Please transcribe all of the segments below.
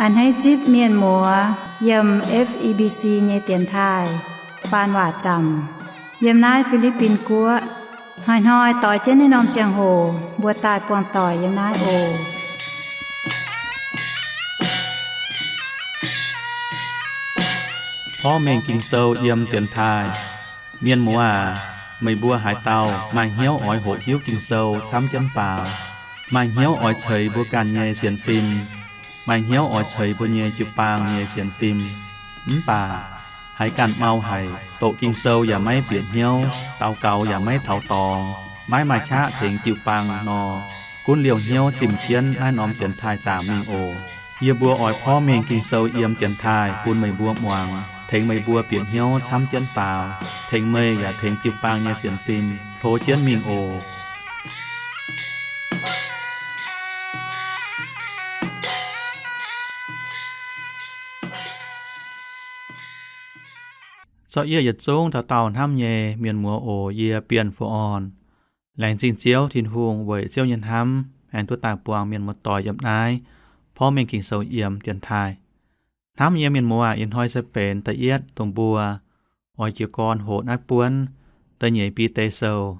A'hneiv zipv mienh muoz yiem F E B C nyei dienx taaih faan waac zaamc yiem naaiv Fi^li^bin Guoqv. Hnoi-hnoi doix jienv naaiv norm ziangh hoc mbuo daaih buangh doic yiem naaiv oc. Porv mengh Ging-Sou yiem dienx taaih. Mienh muoz aac, meih mbuo haaix dauh maaih hnyouv oix hoqc hiuv Ging-Sou camv jienv faaux, maaih hnyouv oix ceix mbuo ganh nyei sienx fim, maaih hnyouv oix ceix mbuo nyei jiu-baang nyei sienx fim, mv baac haiz ganh mau haic, doqc Ging-Sou yaac maiv bieqc hnyouv, daux gaux yaac maiv taux dorngx, maiv maaih qaqv tengx jiu-baang nor, gunv liouh hnyouv zimh jienv naaiv norm dienx taaih zaamc mingh oc. Yie mbuo oix porv mengh Ging-Sou yiem dienx taaih bun meih mbuo muangx, tengx meih mbuo bieqc hnyouv camv jienv faaux, tengx meih yaac tengx jiu-baang nyei sienx fim hlo jienv mingh oc. Zorqv yie yietc zungv dauh dauh hnamv nyei mienh muoz oc, yie Bienh Fu Orn. Laengz zingh Ziouv Tin-Hungh weic Ziouv nyei hnamv aengx duqv daaih buangh mienh muoz-doic yiem naaiv porv mengh Ging-Sou yiem dienx taaih. Hnamv nyei mienh muoz aac, ih hnoi se benx da'yietv dongh mbuo oix jiez gorn hoqc naaiv buonv Da'nyeic Bide Sou.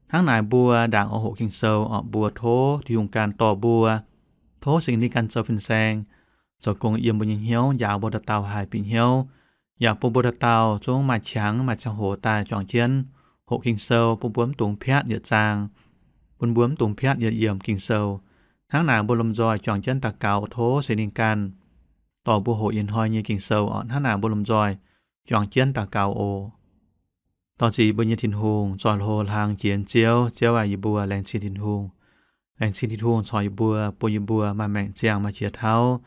Hnangv naaic mbuo ndaangc oix hoqc Ging-Sou orqc, mbuo tov Tin-Hungh ganh dorh mbuo, tov Singx Lingh ganh zoux fin-saeng, zoux gong yiem mbuo nyei hnyouv, njaaux mbuo dauh dauh haih bieqc hnyouv, yaac bun mbuo dauh dauh zungv maaih qangx maaih ziangh hoc daaih juangc jienv hoqc Ging-Sou, bun mbuo mv dungx piatv yietc zaang, bun mbuo mv dungx piatv yietc yiemc Ging-Sou. Hnangv naaic mbuo lomh nzoih juangc jienv daux gaux tov Singx Lingh ganh dorh mbuo hoqc ih hnoi nyei Ging-Sou orqc. Hnangv naaic mbuo lomh nzoih juangc jienv daux gaux oc. Dorh ziqc mbuo nyei Tin-Hungh, zoih hlo hlang jiex nyei Ziouv. Ziouv aac, yie mbuo laengz zingh Tin-Hungh. Laengz zingh Tin-Hungh corc yie mbuo, bun yie mbuo maaih maengc ziangh maaih qiex tauv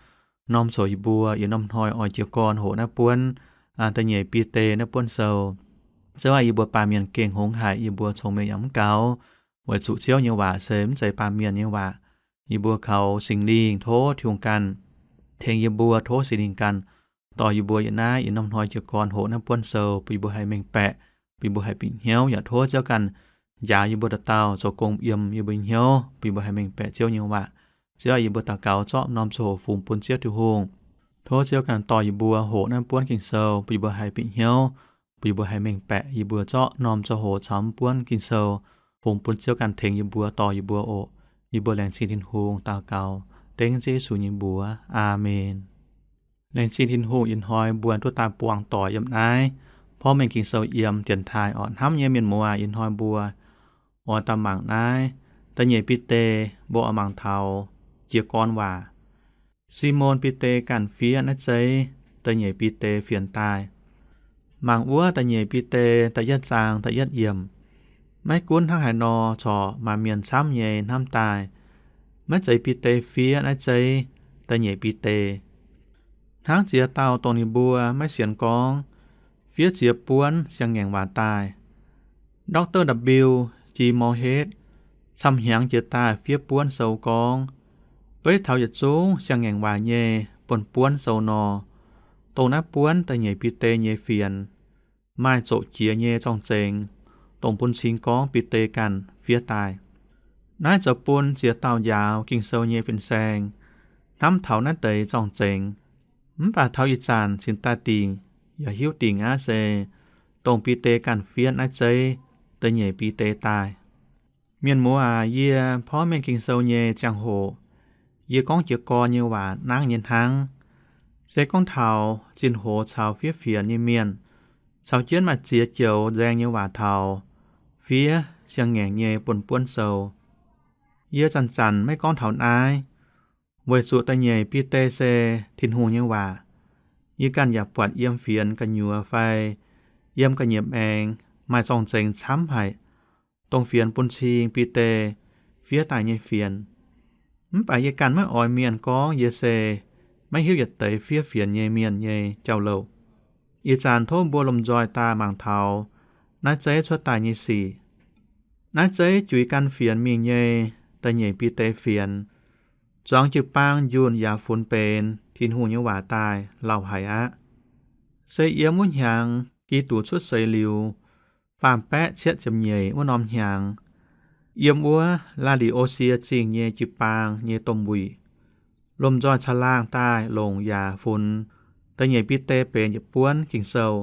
norm coc yie mbuo ih norm hnoi oix jiez gorn hoqc naaiv buonv Da'nyeic Bide naaiv buonv sou. Ziouv aac, yie mbuo baamh mienh gengh hngongx haic, yie mbuo cong-mengh yaac mv gaux, weic zuqc Ziouv nyei waac se mv zeiz baamh mienh nyei waac. Yie mbuo kaux Singx Lingh, tov Tin-Hungh ganh tengx yie mbuo, tov Singx Lingh ganh dorh yie mbuo yiem naaiv ih norm hnoi jiez gorn hoqc naaiv buonv sou, bun yie mbuo haih mengh baeqc, bun yie mbuo haih bieqc hnyouv, yaac tov Ziouv ganh njaaux yie mbuo dauh dauh zoux gong yiem yie mbuo nyei hnyouv, bun yie mbuo haih mengh baeqc Ziouv nyei waac. Ziouv aac, yie mbuo daux gaux zorqv norm ziangh hoc fungx bun Ziouv Tin-Hungh. Tov Ziouv ganh dorh yie mbuo hoqc naaiv buonv Ging-Sou, bun yie mbuo haih bieqc hnyouv, bun yie mbuo haih mengh baeqc. Yie mbuo zorqv norm ziangh hoc caux mv buonv Ging-Sou fungx bun Ziouv ganh tengx yie mbuo, dorh yie mbuo oc. Yie mbuo laengz zingh Tin-Hungh, daux gaux dengv Ziouv Yesu nyei mbuox. Aamen. Laengz zingh Tin-Hungh, ih hnoi mbuo duqv daaih buangh doic yiem naaiv porv mengh Ging-Sou yiem dienx taaih orqc. Hnamv nyei mienh muoz, ih hnoi mbuo oix daaih mangc naaiv Da'nyeic Bide, mbuo oix mangc taux jiez gorn waac. Simon Bide ganh fiev naaiv zeiv Da'nyeic Bide fienx daaih. Mangc wuov Da'nyeic Bide da'yietv zaang da'yietv yiemc. Maiv gunv hnangv haaix nor, corc maaih mienh camv nyei hnamv daaih, maiv zeiz Bide fiev naaiv zeiv Da'nyeic Bide. Hnangv ziex dauh dongh ninh mbuo maiv sienx gorngv fiev ziex buonv siang-ngaengc waac daaih. Doctor W G Moorhead camv-hnyangx jiex daaih fiev buonv sou gorngv, beiv taux yietc zungv siang-ngaengc waac nyei buonv-buonv sou nor, dongh naaiv buonv Da'nyeic Bide nyei fienx maaih zoqc jiex nyei zorng-zengx, dongh bun cing gorngv Bide ganh fiev daaih. Naaiv zoux bun ziex dauh njaaux Ging-Sou nyei fin-saeng hnamv taux naaiv deix zorng-zengx. Mv baac taux ih zanc cingx daaih dingc yaac hiuv dingc aqv se dongh Bide ganh fiev naaiv zeiv Da'nyeic Bide daaih. Mienh muoz aac, yie porv mengh Ging-Sou nyei ziangh hoc, yie gorngv jiez gorn nyei waac nangv nyei hnangv. Se gorngv taux zinh hoz caux fiev fienx nyei mienh, caux jienv maaih ziex joux nzaeng nyei waac taux fiev siang-ngaengc nyei buonv-buonv sou. Yie zanc-zanc maiv gorngv taux naaiv, weic zuqc Da'nyeic Bide se Tin-Hungh nyei waac. Yie ganh yaac buatc yiem fienx gu'nyuoz fai yiem ga'nyiec maengx maaih zorng-zengx camv haic, dongh fienx bun cing Bide fiev daaih nyei fienx. Mv baac yie ganh maiv oix mienh gorngv yie se maiv hiuv yietc deix fiev fienx nyei mienh nyei jauv-louc. Ih zanc tov mbuo lomh nzoih daaih mangc taux naaiv zeiv cuotv daaih nyei sic. Naaiv zeiv juix gan fienx mingh nyei Da'nyeic Bide fienx, zuangx jiu-baang njunh yaac funx benx Tin-Hungh nyei waac daaih lauh haic aqv. Se yiem wuov hnyangx Giduc cuotv seix liuz, faam baeqv cietv ziepc nyeic wuov norm hnyangx, yiem wuov Laa^li^o^sie Zingh nyei jiu-baang nyei domh wuic, lomh nzoih caangh laangh daaih longc yaac funx da'nyeic Bide benx yietc buonv Ging-Sou.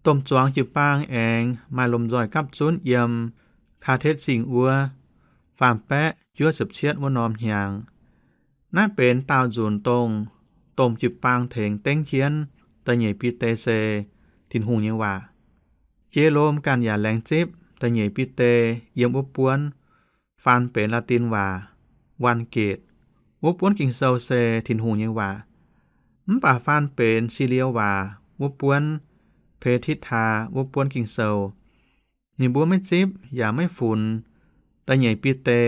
Domh zuangx jiu-baang aengx maaih lomh nzoih gapv zunv yiem Kaa^tetv Zingh wuov faam baeqv juov ziepc cietv wuov norm hnyangx. Naaiv benx daauh nzunc dongh domh jiu-baang tengx dengv jienv da'nyeic Bide se Tin-Hungh nyei waac. Jei-Lom ganh yaac laengz zipv da'nyeic Bide yiem wuov buonv faan benx Laa^tin waac Vulgate. Wuov buonv Ging-Sou se Tin-Hungh nyei waac. Mv baac faan benx Silie waac wuov buonv, Petitdaa wuov buonv Ging-Sou, ninh mbuo maiv zipv yaac maiv funx da'nyeic Bide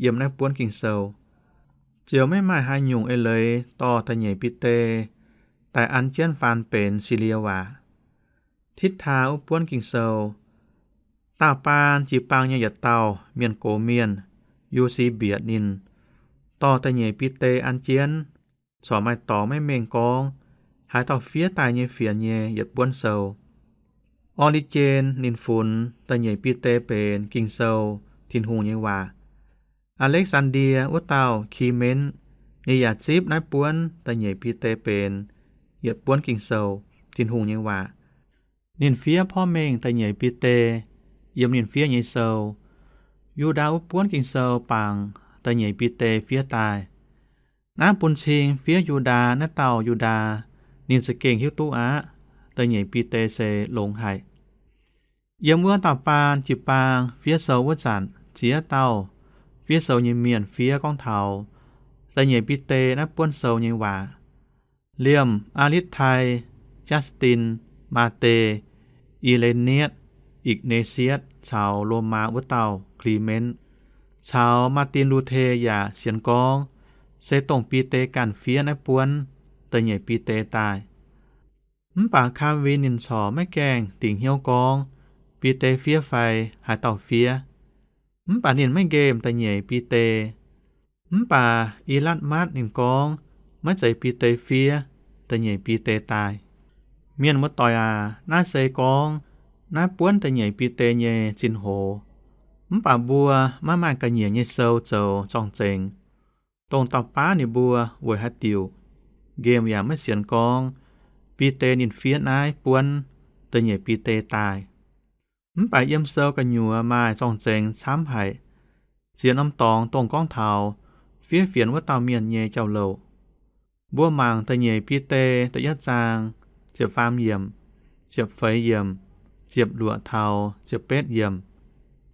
yiem naaiv buonv Ging-Sou. Ziouc maiv maaih haaix nyungc eix leiz dorh da'nyeic Bide daaih an jienv faan benx Silie waac. Titdaa wuov buonv Ging-Sou, daauh baan jiu-baang nyei yietc dauh mienh gox mienh, Yu^si Mbietc, ninh dorh da'nyeic Bide an jienv, corc maaih dorngx maiv mengh gorngv haaix dauh fiev daaih nyei fienx nyei yietc buonv sou. Orli^jen ninh funx da'nyeic Bide benx Ging-Sou, Tin-Hungh nyei waac. Aa^lekv^saan^die wuov dauh Ki^men^tc, ninh yaac zipv naaiv buonv da'nyeic Bide benx yietc buonv Ging-Sou, Tin-Hungh nyei waac. Ninh fiev porv mengh da'nyeic Bide yiem ninh fiev nyei sou. Yu^ndaa wuov buonv Ging-Sou bangc da'nyeic Bide fiev daaih. Naaiv bun cing fiev Yu^ndaa naaiv dauh Yu^ndaa, ninh za'gengh hiuv duqv aqv, da'nyeic Bide se longx haic. Yiem wuov daauh baan jiu-baang fiev sou wuov zanc, ziex dauh fiev sou nyei mienh fiev gorngv taux da'nyeic Bide naaiv buonv sou nyei waac. Liemh Aa^litv^tai, Jaastin, Maatei, I^le^nietv, Ikc^ne^sietv caux Lomaa wuov dauh Ki^men^tc, caux Maatinh Lu^te yaac sienx gorngv se dongh Bide ganh fiev naaiv buonv da'nyeic Bide daaih. Mv baac Kaalvin ninh corc maiv gaengh dingc hnyouv gorngv Bide fiev fai haaix dauh fiev. Mv baac ninh maiv nqemh da'nyeic Bide. Mv baac Elatmatv ninh gorngv maiv zeiz Bide fiev da'nyeic Bide daaih. Mienh muoz-doic aac, naaiv se gorngv naaiv buonv da'nyeic Bide nyei zinh hoz. Mv baac mbuo maiv maaih ga'nyiec nyei sou zoux zorng-zengx, dongh dauh baav ninh mbuo weic haaix diuc nqemh yaac maiv sienx gorngv Bide ninh fiev naaiv buonv da'nyeic Bide daaih. Mv baac yiem sou gu'nyuoz maaih zorng-zengx camv haic. Ziex norm dorngx dongh gorngv taux fiev fienx wuov dauh mienh nyei jauv-louc. Mbuo mangc da'nyeic Bide da'yietv zaang ziepc faam yiemc, ziepc feix yiemc, ziepc luoqc taux ziepc betv yiemc,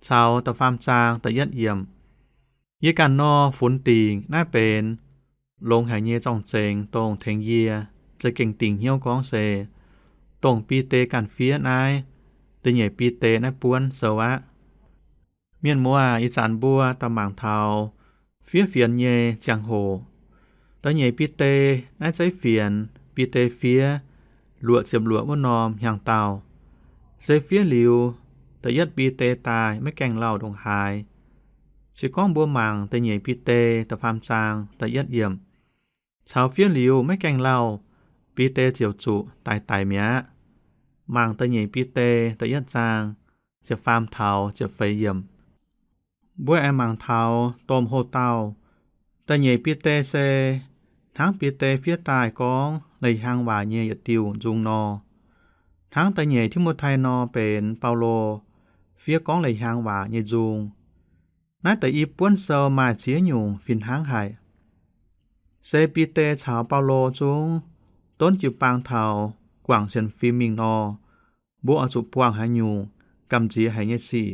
caux da'faam zaang da'yietv yiemc. Yie ganh nor funx dingc naaiv benx longx haic nyei zorng-zengx dongh tengx yie za'gengh dingc hnyouv gorngv se dongh Bide ganh fiev naaiv da'nyeic Bide naaiv buonv sou aqv. Mienh muoz aac, ih zanc mbuo daaih mangc taux fiev fienx nyei ziangh hoc. Da'nyeic Bide naaiv zeiv fienx, Bide fiev luoqc ziepc luoqc wuov norm hnyangx-daauh, se fiev liuz da'yietv Bide daaih maiv gaengh lauh ndongc haaix. Se gorngv mbuo mangc da'nyeic Bide da'faam zaang da'yietv yiemc, caux fiev liuz maiv gaengh lauh, Bide ziouc zuqc daic daic mi'aqv. Mangc da'nyeic Bide da'yietv zaang ziepc faam taux ziepc feix yiemc. Mbuo aengx mangc taux domh hoc-dauh, da'nyeic Bide se hnangv Bide fiev daaih gorngv leiz-hiaang waac nyei yietc diuh nzung nor. Hnangv da'nyeic Ti^mo^tai nor, benx Baulo fiev gorngv leiz-hiaang waac nyei nzung. Naaiv deix i buonv sou maaih ziex nyungc fih hnangv haic. Se Bide caux Baulo zungv donv jiu-baang taux guangc sienx fim mingh nor, mbuo oix zuqc buangh haaix nyungc gamh nziex haic nyei sic,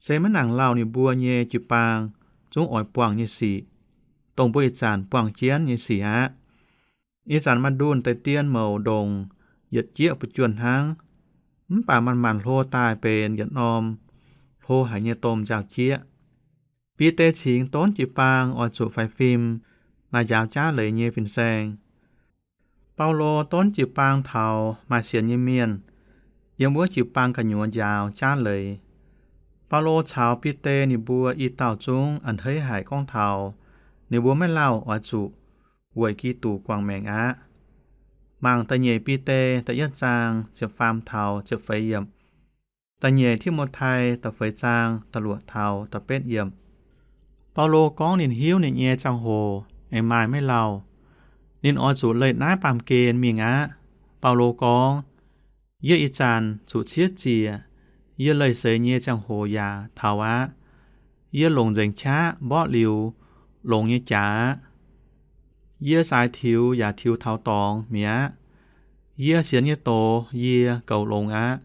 se maiv nangc lauh ninh mbuo nyei jiu-baang zungv oix buangh nyei sic, dongh mbuo ih zanc buangh jienv nyei sic aqv. Ih zanc maaih ndunh deix dien mouc ndongc yietc jieqv fu'juonh hnangv, mv baac manc-manc hlo daaih benx yietc norm hlo haic nyei domh nziaaux-jieqv. Bide cingx donv jiu-baang oix zuqc faix fim, maaih njaaux jaav leiz nyei fin-saeng. Baulo donv jiu-baang taux maaih sienx nyei mienh yiem wuov jiu-baang gu'nyuoz njaaux jaav leiz. Baulo caux Bide ninh mbuo i dauh zungv a'hneiv haic gorngv taux ninh mbuo maiv lauh oix zuqc weic Giduc guangc maengc aqv. Mangc da'nyeic Bide da'yietv zaang ziepc faam taux ziepc feix yiemc, da'nyeic Ti^mo^tai da'feix zaang da'luoqc taux da'betv yiemc. Baulo gorngv ninh hiuv ninh nyei ziangh hoc, aengx maaih maiv lauh. Ninh oix zuqc leih naaiv baamh gen mingh aqv. Baulo gorngv, yie ih zanc zuqc ciev ziec, yie leih seix nyei ziangh hoc yaac taux aqv. Yie longc nzengc qaqv mborqv liuz longx nyei jaax aqv. Yie saaix tiux yaac tiux taux dorngx mi'aqv. Yie sienx nyei doz yie goux longx aqv.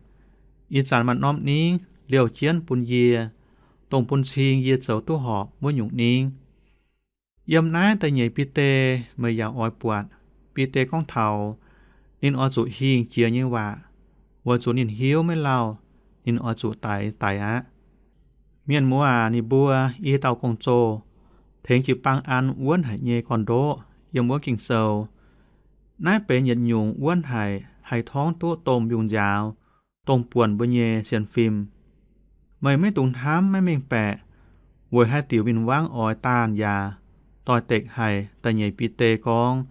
Ih zanc maaih norm ningv liouh jienv bun yie, dongh bun cing yie zoux duqv horpc wuov nyungc ningv. Yiem naaiv da'nyeic Bide meih yaac oix buatc. Bide gorngv taux ninh oix zuqc hingh jiex nyei waac, weic zuqc ninh hiuv maiv lauh, ninh oix zuqc daix daic aqv. Mienh muoz aac, ninh mbuo i dauh gong-zoh tengx jiu-baang an wuonv haic nyei gorn-ndoqv yiem wuov Ging-Sou. Naaiv benx yietc nyungc wuonv haic haih torngv duqv domh mbiungc nziaaux, dongh buonc mbuo nyei sienx fim. Meih maiv dungx hnamv maiv mengh baeqc weic haaix diuc win-wangv oix daanh yaac doix-dekc haic da'nyeic Bide gorngv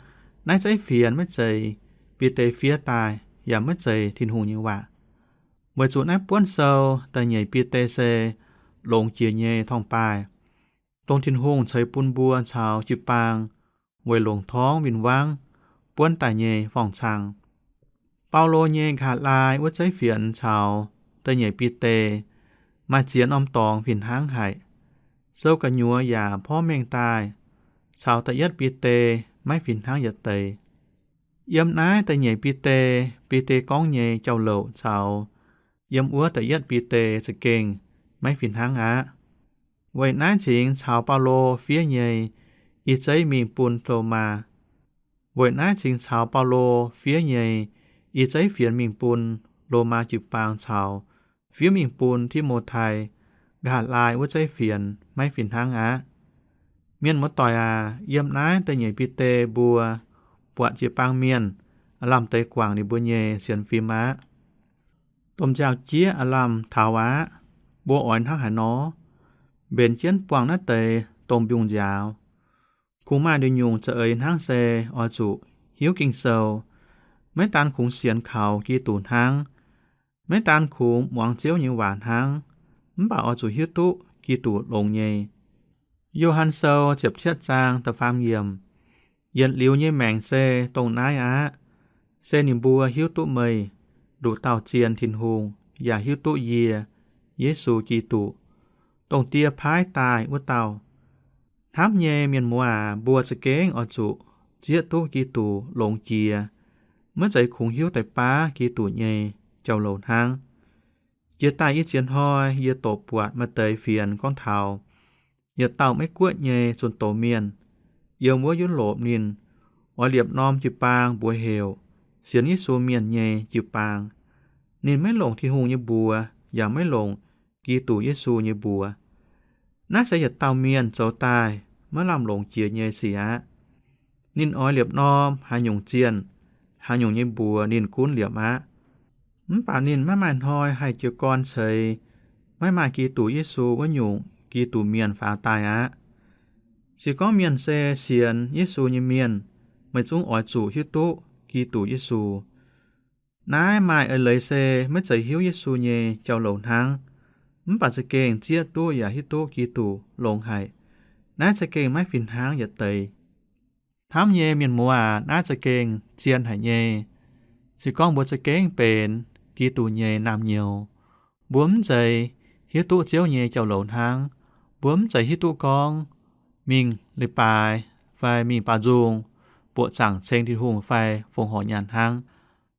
naaiv zeiv fienx maiv zeiz Bide fiev daaih, yaac maiv zeiz Tin-Hungh nyei waac. Weic zuqc naaiv buonv sou da'nyeic Bide se longx jiex nyei torngv-baaih, dongh Tin-Hungh ceix bun mbuo caux jiu-baang weic longc torngv win-wangv buonv daaih nyei forng-cang. Baulo nyei nqa'haav laai wuov zeiv fienx caux da'nyeic Bide maaih ziex norm dorngx fih hnangv haic. Sou gu'nyuoz yaac porv mengh daaih, caux da'yietv Bide maiv fih hnangv yietc deix. Yiem naaiv da'nyeic Bide, Bide gorngv nyei jauv-louc caux yiem wuov da'yietv Bide za'gengh maiv fih hnangv aqv. Weic naaiv cingx caux Baulo fiev nyei i zeiv mingh bun Lomaa. Weic naaiv cingx caux Baulo fiev nyei i zeiv fienx mingh bun Lomaa jiu-baang caux fiev mingh bun Ti^mo^tai nqa'haav laai wuov zeiv fienx maiv fih hnangv aqv. Mienh muoz-doic aac, yiem naaiv da'nyeic Bide mbuo buatc jiu-baang mienh aav lamh deix guangc ninh mbuo nyei sienx fim aqv. Domh nziaaux-jieqv aav lamh taux aqv. Mbuo oix hnangv haaix nor mbenc jienv buangh naaiv deix domh mbiungc nziaaux? Kungx maaih nduqc nyungc za'eix hnangv se oix zuqc hiuv Ging-Sou. Maiv daan kungx sienx kaux Giduc hnangv, maiv daan kungx muangx Ziouv nyei waac hnangv, mv baac oix zuqc hiuv duqv Giduc longx nyei. Yo^han Sou ziepc cietv zaang da'faam yiemc, yietc liuz nyei maengc se dongh naaiv aqv, se ninh mbuo hiuv duqv meih, nduqc dauh zien Tin-Hungh, yaac hiuv duqv yie, Yesu Giduc, dongh Die paaiv daaih wuov dauh. Hnamv nyei mienh muoz aac, mbuo za'gengh oix zuqc zieqv duqv Giduc longx jiex, maiv zeiz kungx hiuv deix baav Giduc nyei jauv-louc hnangv. Jiex daaih i ziex hnoi yie doqc buatc maaih deix fienx gorngv taux yietc dauh Meiv Guoqv nyei zunh doz mienh yiem wuov Yu^lopc, ninh oix liepc norm jiu-baang mbuox heuc sienx Yesu mienh nyei jiu-baang. Ninh maiv longc Tin-Hungh nyei mbuox yaac maiv longc Giduc Yesu nyei mbuox. Naaiv se yietc dauh mienh zoux daaih maiv lamh longc jiex nyei sic aqv. Ninh oix liepc norm haaix nyungc zienh, haaix nyungc nyei mbuox ninh gunv liepc aqv. Mv baac ninh maiv maaih hnoi haih jiez gorn ceix maiv maaih Giduc Yesu wuov nyungc Giduc mienh faaux daaih aqv. Se gorngv mienh se sienx Yesu nyei mienh, meih zungv oix zuqc hiuv duqv Giduc Yesu. Naaiv maaih eix leiz se maiv zeiz hiuv Yesu nyei jauv-louc hnangv, mv baac za'gengh zieqv duqv yaac hiuv duqv Giduc longx haic. Naaiv za'gengh maiv fih hnangv yietc deix. Hnamv nyei mienh muoz aac, naaiv za'gengh zien haic nyei. Se gorngv mbuo za'gengh benx Giduc nyei naamh nyouz, mbuo mv zeiz hiuv duqv Ziouv nyei jauv-louc hnangv. Mbuo mv zeiz hiuv duqv gorngv mingh leiz-baaix fai mingh baaux nzung, buoqc zaangc ceng Tin-Hungh fai fongc horc nyaanh hnangv.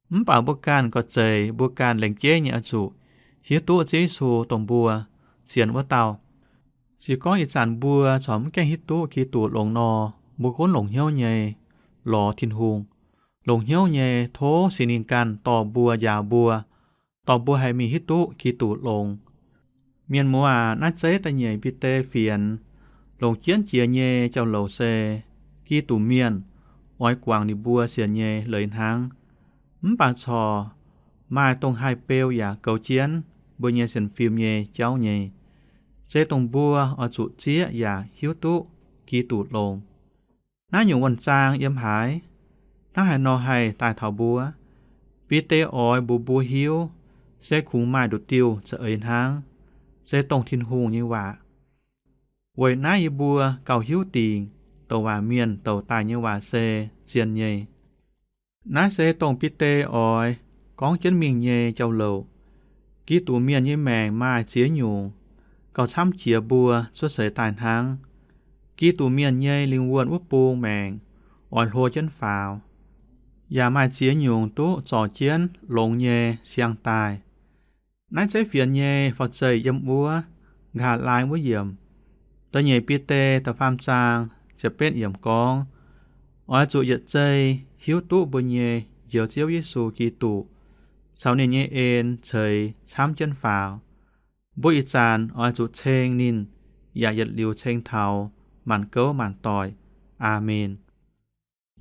Mv baac mbuo ganh gorx-zeic, mbuo ganh laengz jeiv nyei oix zuqc hiuv duqv Ziouv Yesu dongh mbuo sienx wuov dauh. Se gorngv ih zanc mbuo corc mv gaengh hiuv duqv Giduc longx nor, mbuo gunv longc hnyouv nyei lorz Tin-Hungh, longc hnyouv nyei tov Singx Lingh ganh dorh mbuo njaaux mbuo, dorh mbuo haih mingh hiuv duqv Giduc longx. Mienh muoz aac, naaiv zeiv da'nyeic Bide fienx longc jienv jiex nyei jauv-louc se Giduc mienh oix guangc ninh mbuo sienx nyei leiz hnangv. Mv baac corc maaih dongh haih beu yaac goux jienv mbuo nyei sienx fim nyei jauv nyei, se dongh mbuo oix zuqc zieqv yaac hiuv duqv Giduc longx. Naaiv nyungc wuonh zaang yiem haaix? Hnangv haaix nor haih daaih taux mbuo? Bide oix mbuox mbuo hiuv, se kungx maaih nduqc diuh za'eix hnangv, se dongh Tin-Hungh nyei waac. Weic naaiv yie mbuo gauh hiuv dingc douc waac mienh douc daaih nyei waac se zien nyei. Naaiv se dongh Bide oix gorngv jienv mingh nyei jauv-louc. Giduc Mienh nyei maengc maaih ziex nyungc gauh camv jiex mbuo cuotv seix daaih hnangv. Giduc Mienh nyei lingh wuonh wuov bung maengc oix hlo jienv faaux, yaac maaih ziex nyungc duqv zorc jienv longx nyei siang daaih. Naaiv zeiv fienx nyei faux zeih yiem wuov nqa'haav laai wuov yiemc, da'nyeic Bide da'faam zaang ziepc betv yiemc gorngv, oix zuqc yietc zei hiuv duqv mbuo nyei Njoux Ziouv Yesu Giduc caux ninh nyei en ceix camv jienv faaux. Mbuo ih zanc oix zuqc ceng ninh yaac yietc liuz ceng taux maanc gouv maanc doic. Aamen.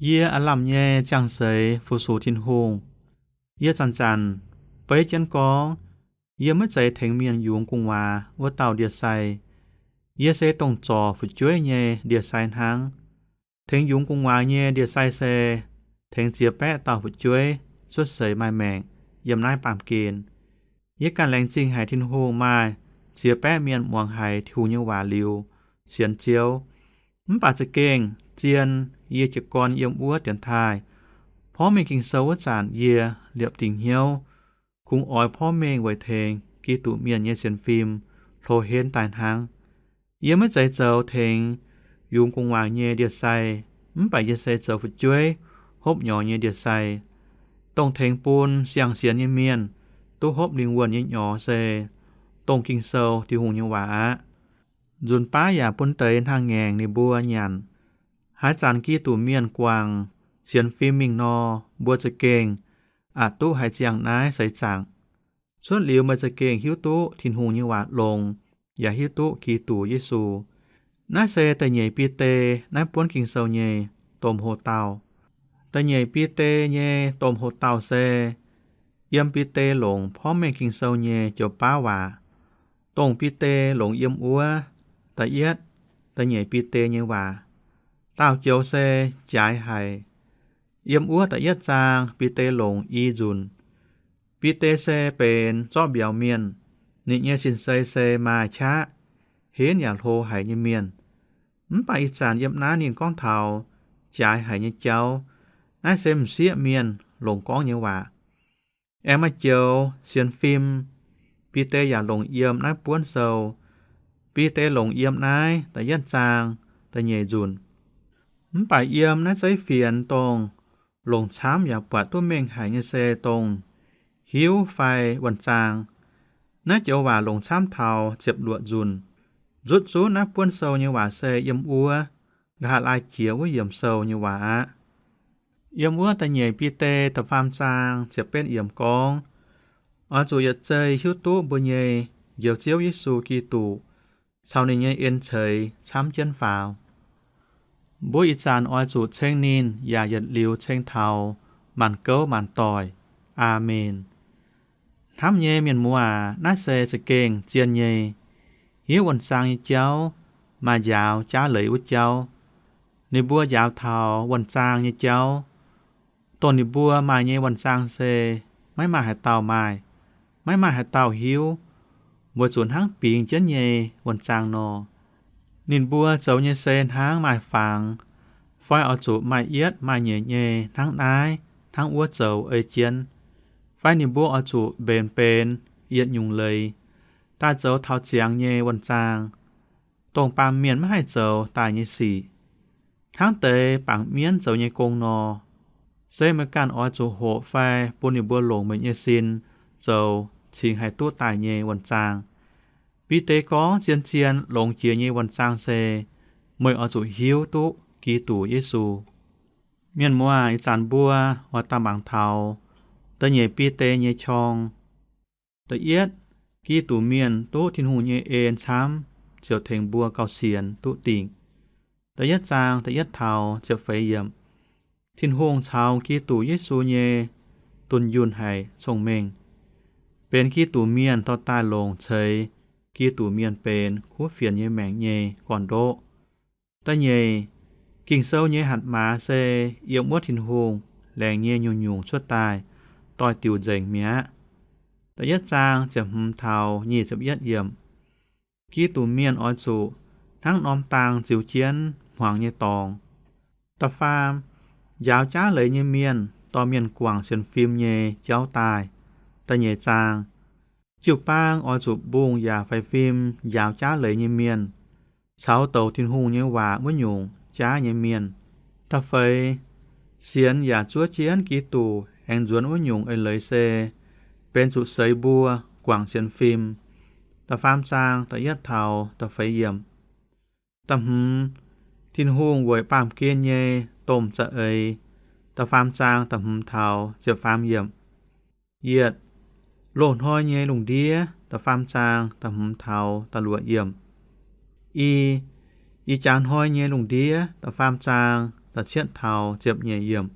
Yie aav lamh nyei ziangh seix fu-sux Tin-Hungh. Yie zanc-zanc beiv jienv gorngv, yie maiv zeiz tengx mienh yungz gu'nguaaz wuov dauh ndie-sai. Yie se dongh zorc fu'jueiv nyei ndie-sai hnangv. Tengx yungz gu'nguaaz nyei ndie-sai se tengx ziex baeqv dauh fu'jueiv cuotv seix maaih maengc yiem naaiv baamh gen. Yie ganh laengz zingh haic Tin-Hungh maaih ziex baeqv mienh muangx haiz Tin-Hungh nyei waac liuz sienx Ziouv. Mv baac za'gengh zien yie jiez gorn yiem wuov dienx taaih porv mengh Ging-Sou wuov zanc yie liepc dingc hnyouv, kungx oix porv mengh weic tengx Giduc Mienh nyei sienx fim hlo henv daaih hnangv. Yie maiv zeiz zoux tengx yungz gu'nguaaz nyei ndie-sai, mv baac yie se zoux fu'jueiv hopv nyorx nyei ndie-sai, dongh tengx bun siang-sienx nyei mienh duqv hopv lingh wuonh nyei nyorx se dongh Ging-Sou Tin-Hungh nyei waac aqv. Nzunc baav yaac bun deix hnaangx-ngaengc ninh mbuo nyanc. Haaix zanc Giduc Mienh guangc sienx fim mingh nor, mbuo za'gengh aqc duqv haiz ziangh naaiv seix zaangc. Cuotv liuz meih za'gengh hiuv duqv Tin-Hungh nyei waac longx, yaac hiuv duqv Giduc Yesu. Naaiv se da'nyeic Bide naaiv buonv Ging-Sou nyei domh hoc-dauh. Da'nyeic Bide nyei domh hoc-dauh se yiem Bide longc porv mengh Ging-Sou nyei joux baav waac. Dongh Bide longc yiem wuov da'yietv, da'nyeic Bide nyei waac. Daauh joux se jaaix haic. Yiem wuov da'yietv zaang Bide longc i nzunc. Bide se benx zorqv mbiauz mienh. Ninh nyei sin-sei se maaih qaqv, henv yaac hlo haic nyei mienh. Mv baac ih zanc yiem naaiv ninh gorngv taux jaaix haic nyei jauv. Naaiv se m'sieqv mienh longc gorngv nyei waac. Aengx maaih joux sienx fim, Bide yaac longc yiem naaiv buonv sou. Bide longc yiem naaiv da'yietv zaang da'nyeic nzunc. Mv baac yiem naaiv zeiv fienx dongh longc camv yaac buatc duqv mengh haic nyei se dongh hiuv fai wuonh zaang. Naaiv joux waac longc camv taux ziepc luoqc nzunc. Nzutv zunv naaiv buonv sou nyei waac se yiem wuov nqa'haav laai jiex wuov yiemc sou nyei waac aqv. Yiem wuov da'nyeic Bide da'faam zaang ziepc betv yiemc gorngv, oix zuqc yietc zei hiuv duqv mbuo nyei Njoux Ziouv Yesu Giduc caux ninh nyei en ceix camv jienv faaux. Mbuo ih zanc oix zuqc ceng ninh yaac yietc liuz ceng taux maanc gouv maanc doic. Aamen. Hnamv nyei mienh muoz aac, naaiv se za'gengh zien nyei. Hiuv wuonh zaang nyei jauv maaih njaaux jaav leiz wuov jauv. Ninh mbuo njaaux taux wuonh zaang nyei jauv, dongh ninh mbuo maaih nyei wuonh zaang se maiv maaih haaix dauh maaih, maiv maaih haaix dauh hiuv, weic zuqc hnangv bingx jienv nyei wuonh zaang nor. Ninh mbuo zoux nyei se hnangv maaih fangx, fai oix zuqc maaih yietv maaih nyeic nyei hnangv naaiv hnangv wuov zoux ei jienv. Fai ninh mbuo oix zuqc mbenc benx yietc nyungc leiz daaih zoux taux ziangx nyei wuonh zaang, dongh baamh mienh maiv haih zoux daaih nyei sic. Hnangv deix bangc mienv zoux nyei gong nor, se meih ganh oix zuqc hoqc fai bun ninh mbuo longc meih nyei sin zoux cingx haih duqv daaih nyei wuonh zaang. Bide gorngv zien-zien longx jiex nyei wuonh zaang se meih oix zuqc hiuv duqv Giduc Yesu. Mienh muoz aac, ih zanc mbuo oix daaih mangc taux da'nyeic Bide nyei qorng. Da'yietv, Giduc Mienh duqv Tin-Hungh nyei en camv ziouc tengx mbuo gauh sienx duqv dingc. Da'yietv zaang da'yietv taux ziepc feix yiemc. Tin-Hungh caux Giduc Yesu nyei dunh yunh haic cong-mengh, benx Giduc Mienh dorh daaih longc ceix Giduc Mienh benx kuv fienx nyei maengc nyei gorn-ndoqv. Da'nyeic, Ging-Sou nyei hatc maaz se yiem wuov Tin-Hungh laengz nyei nyungc-nyungc cuotv daaih doix-diuc nzengc mi'aqv. Da'yietv zaang ziepc hmz taux nyic ziepc yietv yiemc. Giduc Mienh oix zuqc hnangv norm dang ziux jienv hmuangx nyei dorngx. Da'faam, njaaux jaav leiz nyei mienh dorh mienh guangc sienx fim nyei jauv daaih. Da'nyeic zaang, jiu-baang oix zuqc mbungh yaac faix fim njaaux jaav leiz nyei mienh, caux douc Tin-Hungh nyei waac wuov nyungc jaav nyei mienh. Da'feix, sienx yaac zuov jienv Giduc aengx nzuonx wuov nyungc eix leiz se benx zuqc seix mbuo guangc sienx fim. Da'faam zaang da'yietv taux da'feix yiemc. Da'hmz, Tin-Hungh weic baamh gen nyei domh za'eix. Da'faam zaang da'hmz taux ziepc faam yiemc. Yietc, loz-hnoi nyei lungh ndiev. Da'faam zaang da'hmz taux da'luoqc yiemc. I, ih jaax hnoi nyei lungh ndiev. Da'faam zaang da'cietv taux ziepc nyeic yiemc.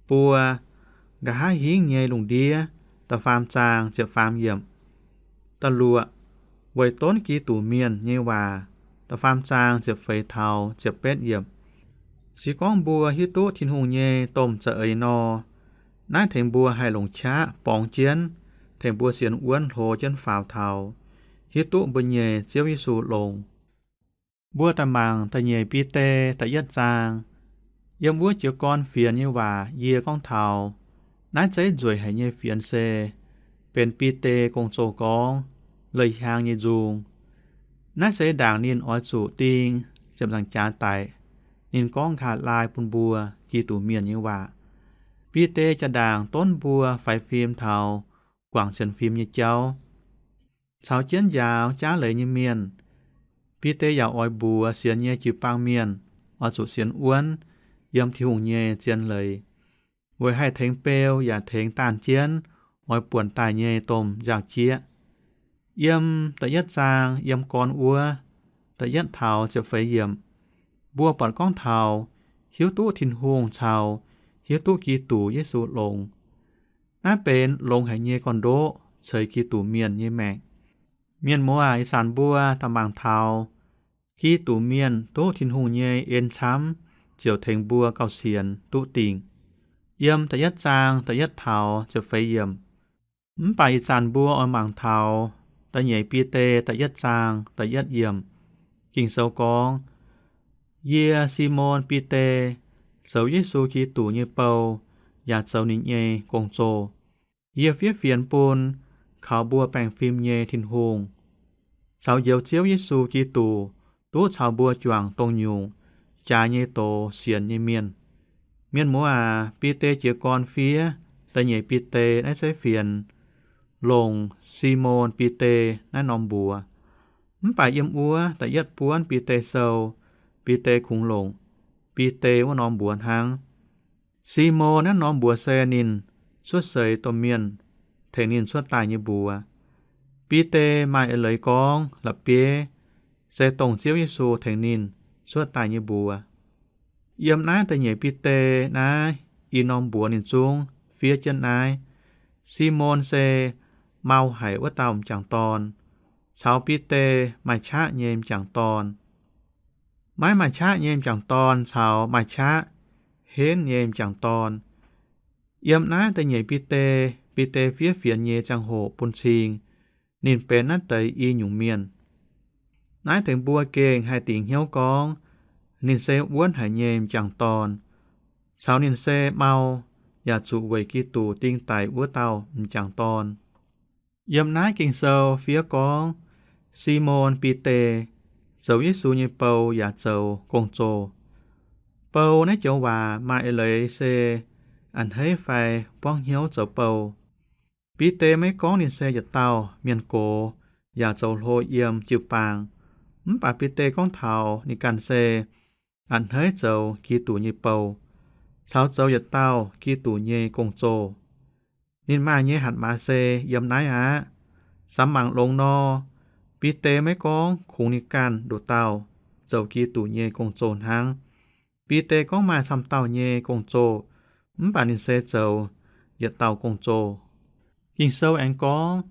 Buo, nqa'haav hingv nyei lungh ndiev. Da'faam zaang ziepc faam yiemc. Da'luoqc, weic donv Giduc mienh nyei waac. Da'faam zaang ziepc feix taux ziepc betv yiemc. Se gorngv mbuo hiuv duqv Tin-Hungh nyei domh za'eix nor, naaiv tengx mbuo haih longc qaqv borngz jienv, tengx mbuo sienx wuonv hlo jienv faaux taux, hiuv duqv mbuo nyei Ziouv Yesu longx. Mbuo daaih mangc da'nyeic Bide da'yietv zaang. Yiem wuov jiez gorn fienx nyei waac yie gorngv taux, naaiv zeiv nzueic haic nyei fienx se benx Bide gong-zoh gorngv, leiz-hiaang nyei nzung. Naaiv se ndaangc ninh oix zuqc ding ziepc nzaangc jaax daic, ninh gorngv nqa'haav laai bun mbuo Giduc mienh nyei waac. Bide jaa-ndaangc donv mbuo faix fim taux guangc sienx fim nyei jauv. Caux jienv njaaux jaav leiz nyei mienh, Bide yaac oix mbuox sienx nyei jiu-baang mienh oix zuqc sienx wuonv yiem Tin-Hungh nyei zien leiz, weic haih tengx beu yaac tengx daanh jienv oix buonc daaih nyei domh nzauh jieqv. Yiem da'yietv zaang yiem gorn wuov da'yietv taux ziepc feix yiemc, mbuo buatc gorngv taux hiuv duqv Tin-Hungh caux hiuv duqv Giduc Yesu longx. Naaiv benx longx haic nyei gorn-ndoqv ceix Giduc mienh nyei maengc. Mienh muoz aac, ih zanc mbuo daaih mangc taux Giduc mienh duqv Tin-Hungh nyei en camv ziouc tengx mbuo gauh sienx duqv dingc. Yiem da'yietv zaang da'yietv taux ziepc feix yiemc. Mv baac ih zanc mbuo oix mangc taux da'nyeic Bide da'yietv zaang da'yietv yiemc. Ging-Sou gorngv, yie, Simon Bide, zoux Yesu Giduc nyei bou yaac zoux ninh nyei gong-zoh. Yie fiev fienx bun kaux mbuo baengh fim nyei Tin-Hungh caux Njoux Ziouv Yesu Giduc duqv caux mbuo juangc dongh nyungc jaaix nyei doz sienx nyei mienh. Mienh muoz aac, Bide jiez gorn fiev da'nyeic Bide naaiv zeiv fienx longc Simon Bide naaiv norm mbuox. Mv baac yiem wuov da'yietv buonv Bide sou, Bide kungx longc Bide wuov norm mbuox hnangv. Simon naaiv norm mbuox se ninh cuotv seix domh mienh tengx ninh cuotv daaih nyei mbuox. Bide maaih eix leiz gorngv la'bieiv se dongh Ziouv Yesu tengx ninh cuotv daaih nyei mbuox. Yiem naaiv da'nyeic Bide naaiv i norm mbuox ninh zungv fiev jienv naaiv, Simon se mau haic wuov dauh m'jangc dorn, caux Bide maaih qaqv nyei m'jangc dorn. Maiv maaih qaqv nyei m'jangc dorn caux maaih qaqv henv nyei m'jangc dorn. Yiem naaiv da'nyeic Bide, Bide fiev fienx nyei ziangh hoc bun cing ninh benx naaiv deix i nyungc mienh. Naaiv tengx mbuo gengh haih dingc hnyouv gorngv ninh se wuonv haic nyei m'jangc dorn, caux ninh se mau yaac zuqc weic Giduc ding daic wuov dauh m'jangc dorn. Yiem naaiv Ging-Sou fiev gorngv, Simon Bide zoux Yesu nyei bou yaac zoux gong-zoh. Bou naaiv joux waac maaih eix leiz se a'hneiv fai buangv hnyouv zoux bou. Bide maiv gorngv ninh se yietc dauh mienh gox yaac zoux hlo yiem jiu-baang, mv baac Bide gorngv taux ninh ganh se a'hneiv zoux Giduc nyei bou, caux zoux yietc dauh Giduc nyei gong-zoh. Ninh maaih nyei hatc maaz se yiem naaiv aqv. Samx mangc longx nor, Bide maiv gorngv kungx ninh ganh nduqc dauh zoux Giduc nyei gong-zoh hnangv. Bide gorngv maaih camv dauh nyei gong-zoh, mv baac ninh se zoux yietc dauh gong-zoh. Ging-Sou aengx gorngv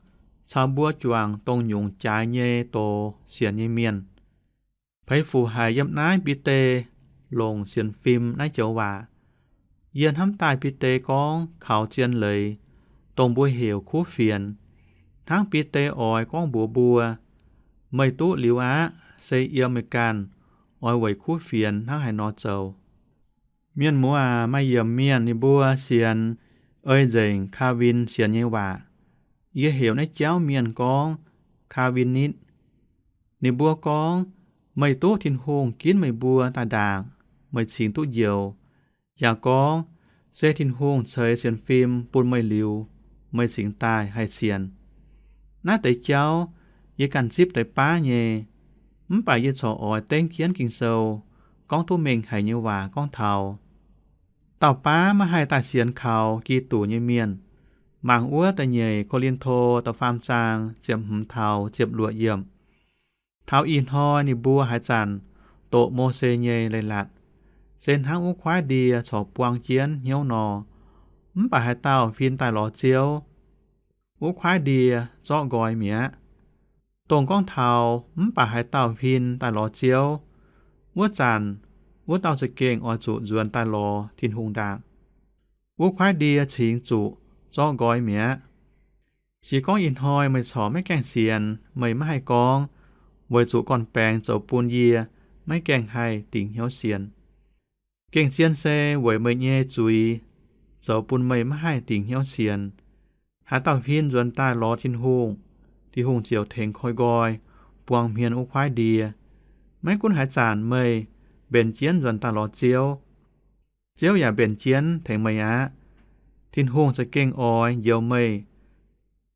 caux mbuo juangc dongh nyungc jaaix nyei doz sienx nyei mienh. Peix fuc haic yiem naaiv Bide longc sienx fim naaiv joux waac. Yie hnamv daaih Bide gorngv kaux zien leiz, dongh mbuo heuc kuv fienx, hnangv Bide oix gorngv mbuox mbuo, meih duqv liuz aqv, se yiem meih ganh oix weic kuv fienx hnangv haaix nor zoux. Mienh muoz aac, maaih yiemc mienh ninh mbuo sienx ei nzengc Kaa^win sienx nyei waac. Yie heuc naaiv jauv mienh gorngv Kaa^win-nitv. Ninh mbuo gorngv, meih duqv Tin-Hungh ginv meih mbuo daaih ndaangc, meih cingx duqv njoux. Yaac gorngv, se Tin-Hungh ceix sienx fim bun meih liuz, meih cingx daaih haih sienx. Naaiv deix jauv yie ganh zipv deix baav nyei, mv baac yie corc oix dengv jienv Ging-Sou gorngv duqv mengh haic nyei waac gorngv taux dauh baav maiv haih daaih sienx kaux Giduc nyei mienh. Mangc wuov da'nyeic Ko^lin^to da'faam zaang ziepc hmz taux ziepc luoqc yiemc. Taux ih hnoi ninh mbuo haaix zanc doqc Mose nyei leiz-latc, se hnangv wuov kuaaiv ndie corc buang jienv hnyouv nor. Mv baac haaix dauh huin daaih lorz Ziouv, wuov kuaaiv ndie zorqv nqoi mi'aqv. Dongh gorngv taux mv baac haaix dauh huin daaih lorz Ziouv, wuov zanc wuov dauh za'gengh oix zuqc nzuonx daaih lorz Tin-Hungh ndaangc. Wuov kuaaiv ndie cingx zuqc zorqv nqoi mi'aqv. Se gorngv ih hnoi meih corc maiv gaengh sienx, meih maiv haih gorngv, weic zuqc gorn-baengx zoux bun yie maiv gaengh haih dingc hnyouv sienx. Gengh zien se weic meih nyei zuiz zoux bun meih maiv haih dingc hnyouv sienx. Haaix dauh huin nzuonx daaih lorz Tin-Hungh, Tin-Hungh ziouc tengx koi nqoi buang hmien wuov kuaaiv ndie. Maiv gunv haaix zanc meih mbenc jienv nzuonx daaih lorz Ziouv, Ziouv yaac mbenc jienv tengx meih aqv. Tin-Hungh za'gengh oix njoux meih.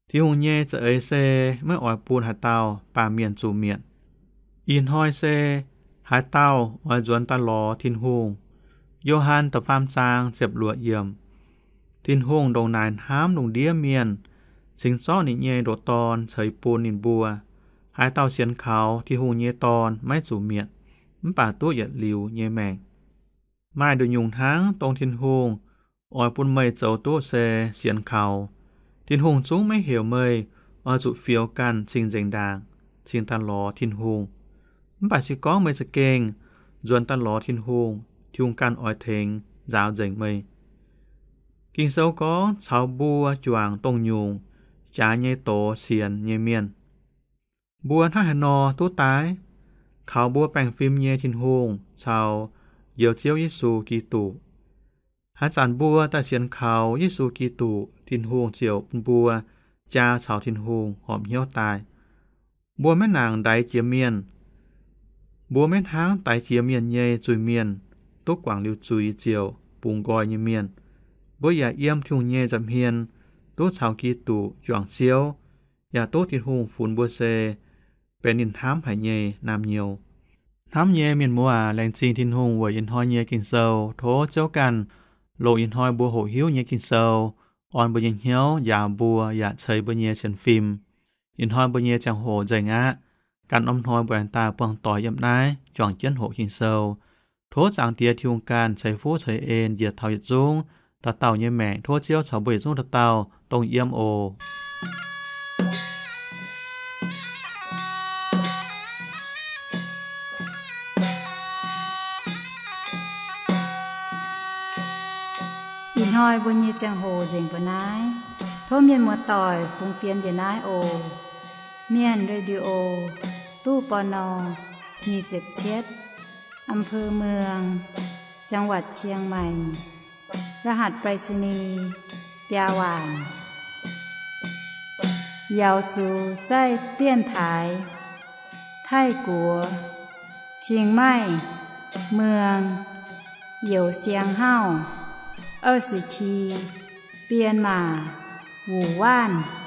Tin-Hungh nyei za'eix se maiv oix bun haaix dauh baamh mienh zuqc mietc. Ih hnoi se haaix dauh oix nzuonx daaih lorz Tin-Hungh. Yo^han da'faam zaang ziepc luoqc yiemc. Tin-Hungh ndongc naaic hnamv lungh ndiev mienh, cingx zorqv ninh nyei ndoqc Dorn ceix bun ninh mbuo. Haaix dauh sienx kaux Tin-Hungh nyei Dorn maiv zuqc mietc, mv baac duqv yietc liuz nyei maengc. Maaih nduqc nyungc hnangv dongh Tin-Hungh oix bun meih zoux duqv se sienx kaux. Tin-Hungh zungv maiv heuc meih oix zuqc fioux ganh cing-nzengc ndaangc cingx daaih lorz Tin-Hungh. Mv baac se gorngv meih za'gengh nzuonx daaih lorz Tin-Hungh, Tin-Hungh ganh oix tengx nzaaux nzengc meih. Ging-Sou gorngv caux mbuo juangc dongh nyungc jaax nyei doz sienx nyei mienh. Mbuo hnangv haaix nor duqv daaih? Kaux mbuo baengh fim nyei Tin-Hungh caux njoux Ziouv Yesu Giduc. Haaix zanc mbuo daaih sienx kaux Yesu Giduc, Tin-Hungh ziouc bun mbuo jaa caux Tin-Hungh horpc hnyouv daaih. Mbuo maiv nangc ndaix jiex mienh. Mbuo maiv hnangv daix jiex mienh nyei zuiz-mienh, duqv guangc liuz zuiz ziouc bungx nqoi nyei mienh. Mbuo yaac yiem Tin-Hungh nyei nza'hmien duqv caux Giduc juangc Ziouv, yaac duqv Tin-Hungh funx mbuo se benx ninh hnamv haic nyei naamh nyouz. Hnamv nyei mienh muoz aac, laengz zingh Tin-Hungh weic ih hnoi nyei Ging-Sou. Tov Ziouv ganh longc ih hnoi mbuo hoqc hiuv nyei Ging-Sou orn mbuo nyei hnyouv, njaaux mbuo yaac ceix mbuo nyei sienx fim. Ih hnoi mbuo nyei ziangh hoc nzengc aqv. Ganh norm hnoi mbuo aengx daaih buangh doic yiem naaiv juangc jienv hoqc Ging-Sou. Tov Zaangc Diex Tin-Hungh ganh ceix fuqv ceix en njiec taux yietc zungv dauh dauh nyei maengc. Tov Ziouv caux mbuo yietc zungv dauh dauh dongh yiem oc. Ih hnoi mbuo nyei ziangh hoc nzengc mbuo naaiv. Tov mienh muoz-doic fungx fienx njiec naaiv oc. Mienh Radio, ตู้ ปณ. nyic ziepc cietv, อำเภอเมือง จังหวัดเชียงใหม่ รหัสไปรษณีย์ biaa waanc. 瑶族在电台 Taiv Guoqv เชียงใหม่ เมือง Youz Siang Hauv 二十七, Bienh Maac, Wuc Waanv.